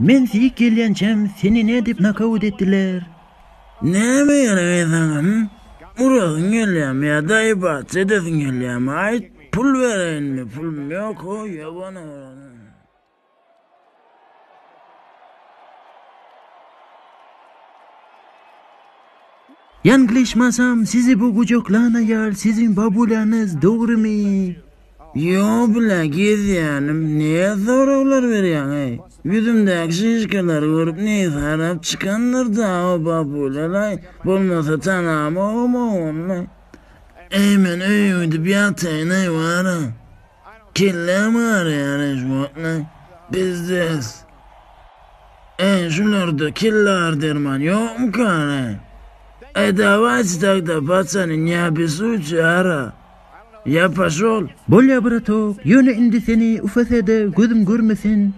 Men siýik gelýänçäm seni nädip nokaut etdiler? Näme gerek saňa, hym? Urasyň gelýärmi ýa daýybatça edesiň gelýärmi, aýt, pul bereýinmi, pulum ýok-ow, ýabany oglan. Ýalňyşmasam, sizi bu gujaklan aýal siziň babulýaňyz, dogrymy? Ýo bile gezýänim, näme soraglar berýäň-eý? Ýüzümdäki şişkalary görüp näsarap çykandyr-da o babulýa-laý, bolmasa tanamogam oganyny. Eý men öýe gidip ýataýyn-aý wara. Kelläm agyrýar-eý şu wagt-laý. Pizdes. Eý şularda kelle agyrderman ýokmykan-eý? Eý dawaýçy tagda paçany ne obessuýte ara. Ýa poşol. Bolýa bratok, ýöne indi seni UFS-de gözüm görmesin.